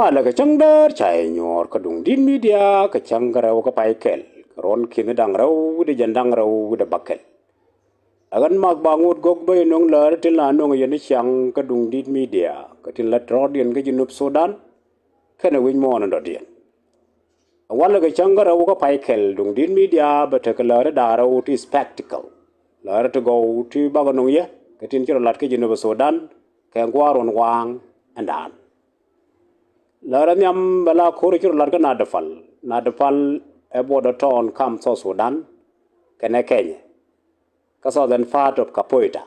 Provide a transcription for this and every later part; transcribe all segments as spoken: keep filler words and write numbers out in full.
Walɛ kɛ cäŋ däär ca yɛ nyuɔɔr kä Duŋdi̱t Media kɛ cäŋ kä rɛw kä pay kɛl kɛ ruɔ̱n ki̱ni da̱ŋ rɛw wi̱cdɛ jiɛn da̱ŋ rɛw wi̱cdɛ bäkɛl. Ɛ ɣän Mak Baŋot Gɔ̱k bä yɛ nöŋ läär tin la nöŋ yɛn i̱ ciaŋ kä Duŋdi̱t Media kɛ tin la rɔ̱diɛn kä Jinub Sudan kɛnɛ wi̱c muɔ̱ɔ̱n in dɔ̱diɛn. Ɛ walɛ kɛ cäŋ kä rɛw kä pay kɛl Duŋdi̱t Media bɛ tekɛ läär da̱ŋ rɛw ti spectacle, läär ti gɔw ti bakɛ nöŋ yɛ kɛ tin ci rɔ lat kä Jinub Sudan kɛ gua̱a̱r ruɔ̱n waaŋ ɛn da̱a̱n. Läär nhiam bɛ la ko̱r ci rɔ lat kä Nadapal. Nadapal ɛ border town kam South Sudan kɛnɛ Kenya kä southern part of Kapoeta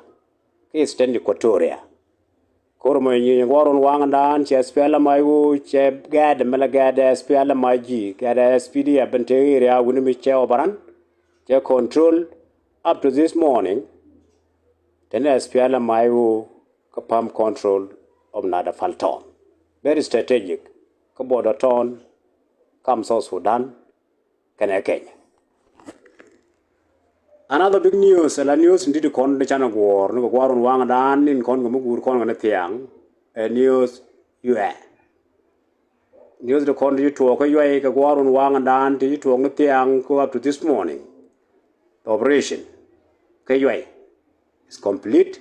kä Eastern Equatoria. Ko̱r mɔ nyi gua̱a̱r ruɔ̱n waaŋ ɛn da̱a̱n cɛ S P L M I O cɛ gɛɛt mɛ la gɛɛt S P L M I G gɛɛt S P D F ben te area wi̱ni mi cɛ ɔbaran cɛ control up to this morning. Teni S P L M I O kä PAM control of Nadapal town, very strategic kä border town kam South Sudan kɛnɛ Kenya. Another big news, ala news in ti ti kɔn ni canɛ guɔ̱ɔ̱r ni kɛ gua̱a̱r ruɔ̱n waaŋ dan in kɔn kɛ mi guur kɔn kɛ ni thiaŋ. Ɛ news yuɛ news ti kɔn ti ci tuɔɔk kä yuay kɛ gua̱a̱r ruɔ̱n waaŋ dan ti ci tuɔɔk ni thiaŋ kä up to this morning. The operation kä yuay is complete.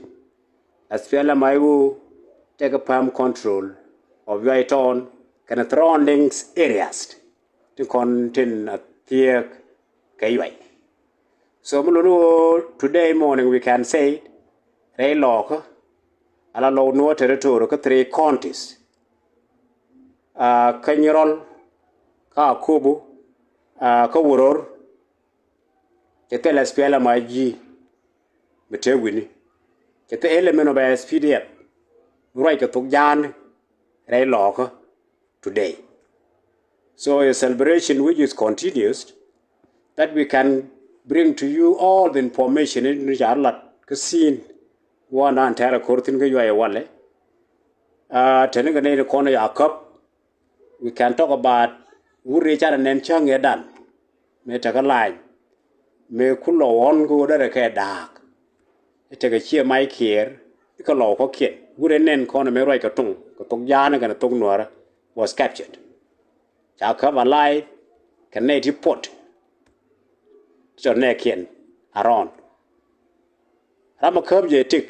S P L M I O take a PAM control of Yuay town kɛnɛ surroundings areas ti kɔn tin a thiek kɛ Yuay. So mi luni wä today morning we can say rɛy Lɔɔkä ala Lɔw Nuɔr territory kä three counties, kä Nyirɔl, kä Akobo, kä Wuror. Cɛ thil S P L M I G mi te wi̱ni. Cɛ thil element of S P D F mi ruac kɛ thok ja̱a̱ni rɛy Lɔɔkä today. So a celebration which is continuous that we can bring to you all the information in ni ca lat kä scene wan an tɛr a ko̱r thi̱n kä Yuay walɛ. Teni kɛ nɛy ni kɔn ya käp. We can talk about wut rɛy canɛ nɛn cäŋ ɛ dan mëë tekä laany mëë ku Lɔw ɣɔ̱n kä ɣöö derɛ kɛ da̱a̱k. I̱ tekɛ ciɛ Mac Kiɛɛr i̱ kɛ Lɔw kɔ̱kiɛn wut rɛy nɛn kɔn mëë ruac kɛ tuŋ kɛ thok ja̱a̱ni kɛnɛ thok Nuäärä was captured. Ca käp alive kɛ nɛy ti puɔt ti tɔ nɛɛkiɛn around. Ram a käp jɛ tik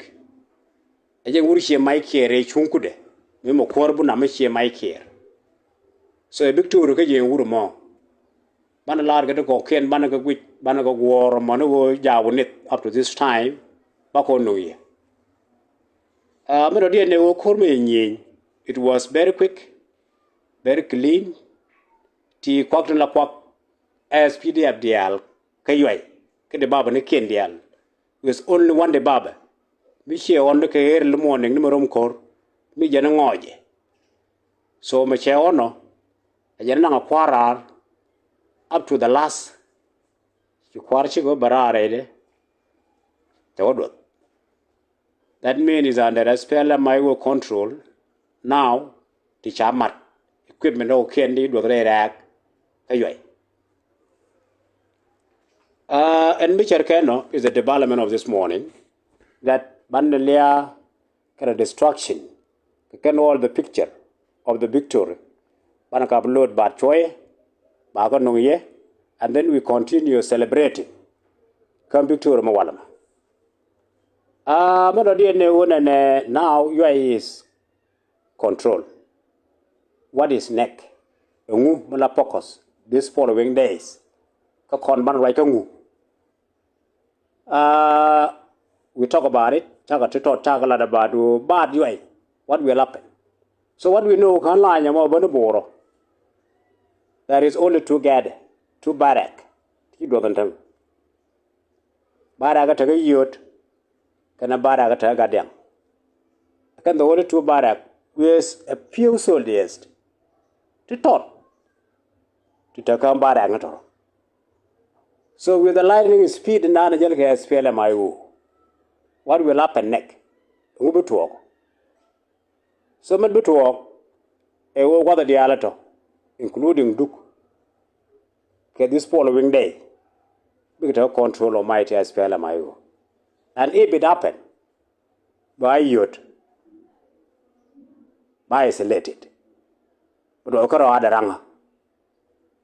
ɛ jɛ wur ciɛ Mac Kiɛɛr ɛ cuŋ kudɛ mi mɛ kuäär bu nam mi ciɛ Mac Kiɛɛr. So ɛ big story kä jɛ wur mɔ. Banɛ lar kɛ ti kɔkiɛn banɛ kɛ guic banɛ kɛ guɔ̱ɔ̱r mɔni ɣöö jaak wä nith up to this time. Ba kɔn nuŋ yɛ. Mi dɔ̱diɛn ni ɣöö ko̱r mi nyieny, it was very quick, very clean. Ti kuak tin la kuak S P D F diaal kä Yuay kä dibabä ni kiɛn diaal. With only one dibabä mi ciɛ ɣɔn ni kɛ early morning ni mɛ rom ko̱r mi jɛn ŋɔɔcɛ. So mɛ cɛ ɣɔn ɔ a jɛn naŋ a kua̱r raar up to the last. Ci kua̱r cikɛ wä bɛ raar rɛydɛ cɛ wä duɔth. That mean is under S P L M I O control now. Ti ca mat equipment ɔ kiɛn di duɔth rɛy rɛɛk kä Yuay. Ɛn mi cɛr kɛn nɔ is the development of this morning that banɛ liaa kɛnɛ destruction kɛ kɛn all the picture of the victory. Banɛ ka upload ba cuɔyɛ ba kä nuŋ yɛ. And then we continue celebrating kä victory mi walɛ mɛ. Mɛ dɔ̱diɛn ni wunɛ nɛ now Yuay is control. What is next? Ɛŋu mi la focus this following days? Kä kɔn ban ruac kä ŋu? We talk about it. Cakɛ ti tɔt cakɛ lat about baat Yuay. What will happen? So what we know kan la nyɛ mɔ bä ni bo̱o̱rɔ. There is only two gather, two barrack ti duɔth in tem. Barrack kä tekä yiöt kɛnɛ barrack kä tekä gatdiaŋ. Kɛn the only two barrack with a few soldiers ti tɔt ti tekä barrack ni tɔrɔ. So with the lightning speed in dan jäl kɛ S P L M I O, what will happen next? Ŋu bi tuɔɔk? So mɛt bi tuɔɔk ɛ wä gua̱th diaal tɔ including Duk kɛ this following day bikɛ te control of mighty S P L M I O. And if it happen ba yot ba isolated. Bi duɔth kärɔa dee raŋä.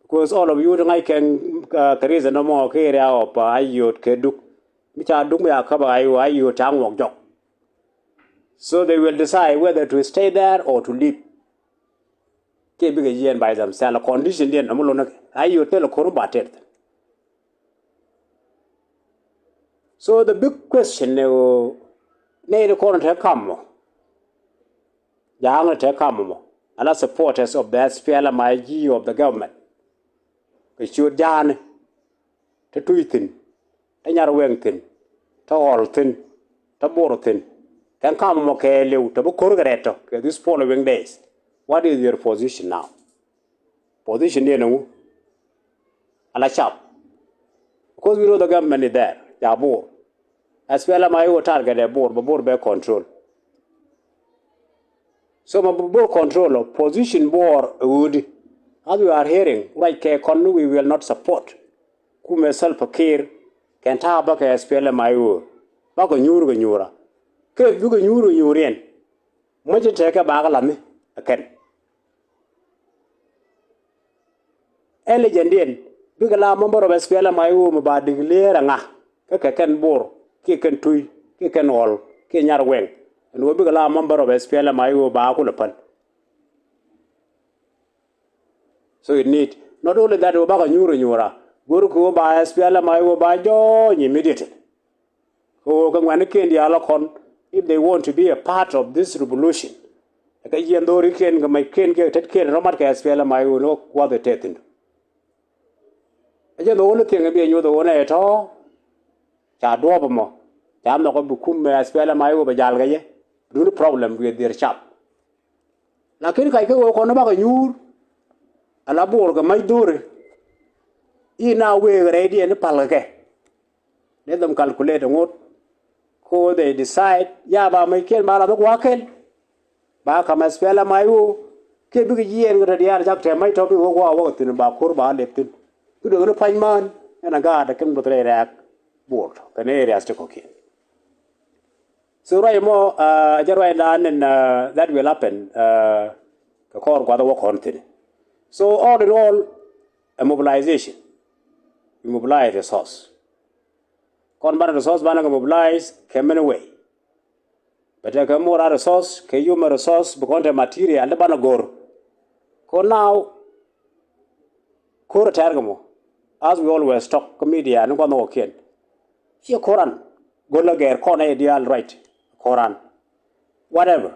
Because all of you ti ŋa̱c kɛn, uh, kɛ reason nɔmɔ kɛ area of, uh, Ayod kɛ Duk. Mi ca Duk mi ca käp Ayod, Ayod ca ŋuɔk jɔk. So they will decide whether to stay there or to leave. Kɛ bikɛ jiɛn by themselves, condition diɛn nɔmɔ lon ni kɛ Ayod thilɛ ko̱r mi ba tɛth. So the big question ni ɣöö nɛy ti kɔn te kam mɔ, ja̱a̱ŋ ni te kam mɔ, ala supporters of the S P L M I G of the government. Kɛ ciöt ja̱a̱ni te Tuc thi̱n, te Nyarweŋ thi̱n, te Ɣɔl thi̱n, te Bor thi̱n. Kɛn kam mɔ kɛɛliw te bi ko̱r kɛ rɛt tɔ kɛ these following days. What is your position now? Position diɛn ɛŋu? Ala cap. Because we know the government is there. Ca Bor. S P L M I O target ɛ Bor, bɛ Bor bɛ control. So ma Bor control ɔ position Bor ɛ ɣöödi. As we are hearing, ruac kɛ kɔn ni we will not support. Kumɛ Salva Kiir kɛn ta̱a̱ bä kɛ S P L M I O. Bakɔ nyuur kɛ nyuura. Kɛ bikɛ nyuur kɛ nyuuriɛn. Muɔ̱c in tekɛ bakɛ la̱th ni ɛ kɛn. Ɛ lɛ jɛn diɛn bikɛ la member of S P L M I O mi ba declare ɛ ŋa? Kä kɛ kɛn Bor kiɛ kɛn Tuc kiɛ kɛn Ɣɔl kiɛ Nyarweŋ. Ɛn ɣöö bikɛ la member of S P L M I O ba kulɛ päl. So it need not only that ɣöö bakɛ nyuur ɛ nyuura, go̱r kɛ ɣöö ba S P L M I O ba join immediately. Kɛ ɣöö kɛ ŋuɛ̈tnikiɛn diaal ɛ kɔn, if they want to be a part of this revolution, ɛ kɛ jiɛn dho̱rikiɛn kɛ mɛckiɛn kiɛ tetkiɛn rɔ mat kɛ S P L M I O ni wä kuath ɛ tɛth thi̱n. Ɛ jɛn the only thing ɛ bi ɛ nyuɔth ɛ ɣöö nɛ ɛ tɔ̱ ca duɔ̱ɔ̱p ɛmɔ ca nhɔk ɛ bi kum ɛ S P L M I O bɛ jal kɛ jɛ, duni problem wiɛ dhier cap. Lakin kac kä ɣöö kɔn bakɛ nyuur ala Bor kɛ mac dho̱ri. I̱ na wëë kɛ rɛydiɛn i̱ pal kɛ kɛ. Let them calculate ŋot. Ko they decide ya ba mac kiɛn ba la mi gua̱a̱k kɛl. Ba ka̱m S P L M I O kiɛ bikɛ jiɛɛn kɛ tɔ diaal jak tɛm mac tɔ bikɛ wä gua̱a̱k wä kɛ thi̱n ba ko̱r ba lep thi̱n. Ki duɔth ni pa̱ny mään ɛn a gaat ɛ kɛn duɔth rɛy rɛ̈ɛ̈k Bor kɛn areas ti kɔ̱kiɛn. So ruac mɔ, uh, jɛ ruac dan in, uh, that will happen, uh, kɛ kɔr guath wä kɔn thi̱n. So all in all, a mobilization. We mobilize resource. Kɔn banɛ resource banɛ kɛ mobilize kɛ many way. Bɛ tekɛ more resource kɛ human resource bi kɔn te material di banɛ go̱r. Kɔn now ko̱r tɛr kɛ mɔ. As we always talk kä media ni gua̱n wä kiɛn. Ciɛ ko̱ran go̱l la gɛɛr kɔn ɛ diaal right ko̱ran. Whatever.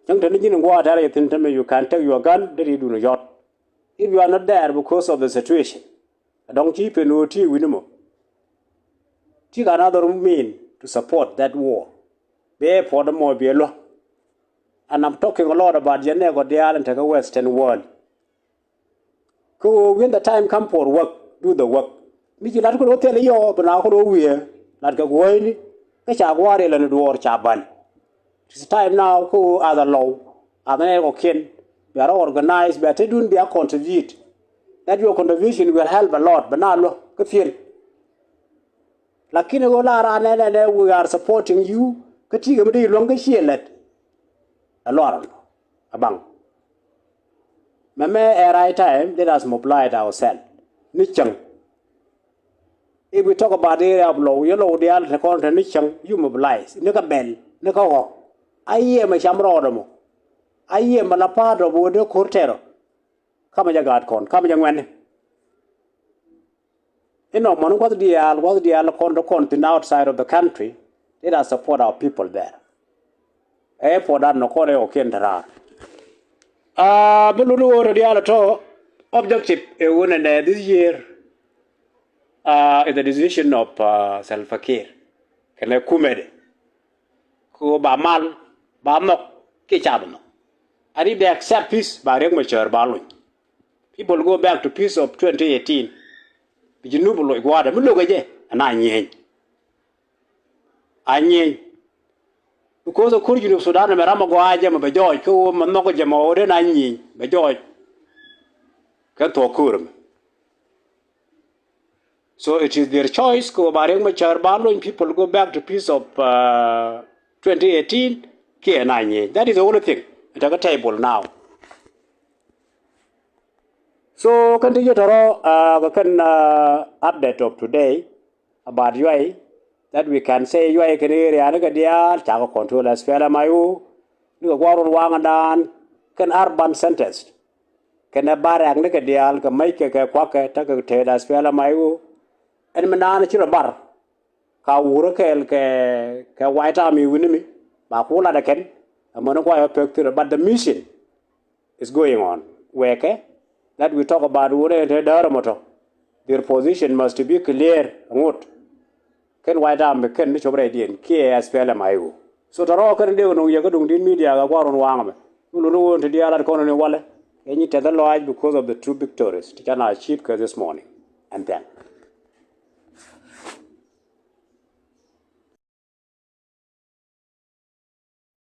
Cäŋ te ni ji̱n in gua̱a̱ tɛr yɛ thi̱n te mi you can take your gun dee ri dun yɔt. If you are not there because of the situation, a dɔ̱ŋ ci pen ɣöö ti wi̱ni mɔ. Ti ka another mean to support that war. Bɛ puɔt mɔ biɛ luäk. And I'm talking a lot about jɛ nɛɛkɔ diaal in tekɛ Western world. Kä ɣöö when the time come for work, do the work. Mi ci lat kɛ lo̱ thil i̱ yɔɔ bi na kɛ lo̱ wiee lat kɛ guɔ̱ɔ̱cni. Kä ca gua̱a̱r ilɛ ni duɔɔr ca bal. It's time now kä ɣöö ath a lɔw ath nɛɛkɔ kiɛn bia rɔ organize bia te dun bia contribute. That your contribution will help a lot bɛ na luäk kä piɛl. Lakin ɣöö la raan nɛnɛ nɛ we are supporting you kä ti̱i̱ kɛ mi dee luäŋ kä ciɛ lɛt. Ɛ luaar ɛnɔ a baŋ. Mɛmɛ ɛ right time, let us mobilize ourselves. Ni cäŋ. If we talk about the area of Lou, yɛ Lou diaal te kɔn te ni cäŋ, you mobilize ni kä bɛl ni kä ɣɔk. A yiëë mɛ cam rɔɔdɛ mɔ. A yiëë mɛ la part of wä dee ko̱r tɛrɔ. Kamɛ jɛ gaat kɔn, kamɛ jɛ ŋuɛni. Inɔ mɔni gua̱th diaal, gua̱th diaal kɔn te kɔn thi̱n outside of the country. Let us support our people there. Ɛ puɔt dan nɔ kɔn ɛ ɣɔkiɛn te raar. Aa, bi luni ɣöö te diaal tɔ objective ɛ ɣöö nɛnɛ this year, aa, is the decision of, aa, Salva Kiir kɛnɛ kumɛdɛ. Kɛ ɣöö ba mal ba nhɔk kiɛ cath nhɔk. And if they accept peace, ba Riek Machar ba luny. People go back to peace of twenty eighteen. Bi Junub loc gua̱a̱dɛ mi lo̱kɛ jɛ ɛn a nyieny. A nyieny. Because a ko̱r Junub Sudan ɛmɛ ram a gɔaa jɛ mɛ bɛ jɔɔc kä ɣöö mɛ nhɔk jɛ mɛ ɣöö den a nyieny bɛ jɔɔc. Kɛ thuɔ̱k ko̱r ɛmɛ. So it is their choice kɛ ɣöö ba Riek Machar ba luny, people go back to peace of, uh, twenty eighteen kiɛ na nyieny. That is the only thing. It a table now. So kɛn ti ji̱ tɔrɔ kɛ kɛn update of today about Yuay, that we can say Yuay kɛn area ni kɛ diaal cakɛ control SPLM IO ni kɛ gua̱r run waŋdan kɛn urban centers kɛn ɛ barrack ni kɛ diaal kɛ mac kɛ kɛ kuakɛ tekɛ tëët SPLM IO. Ɛn mi naan ci rɔ bar ka wurä kɛɛl kɛ kɛ White Army wi̱ni mi ba ku lat ɛ kɛn. Ɛmɔni kuayɔ pek thil, but the mission is going on. Wekɛ that we talk about wurä ɛn te däär ɛmɔ tɔ, their position must be clear. Ŋot kɛn White Army kɛn ni cop rɛydiɛn kiɛ SPLM IO. So tɔrɔ kɛn dee kɛ nuŋ yɛ kä duŋdi̱t media kɛ kua̱r run waŋ ɛmɛ. Mi luni wun ti diaal lat kɔn ni walɛ kɛ nyi tɛth lɔaac because of the two victories ti can achieve kɛ this morning. And then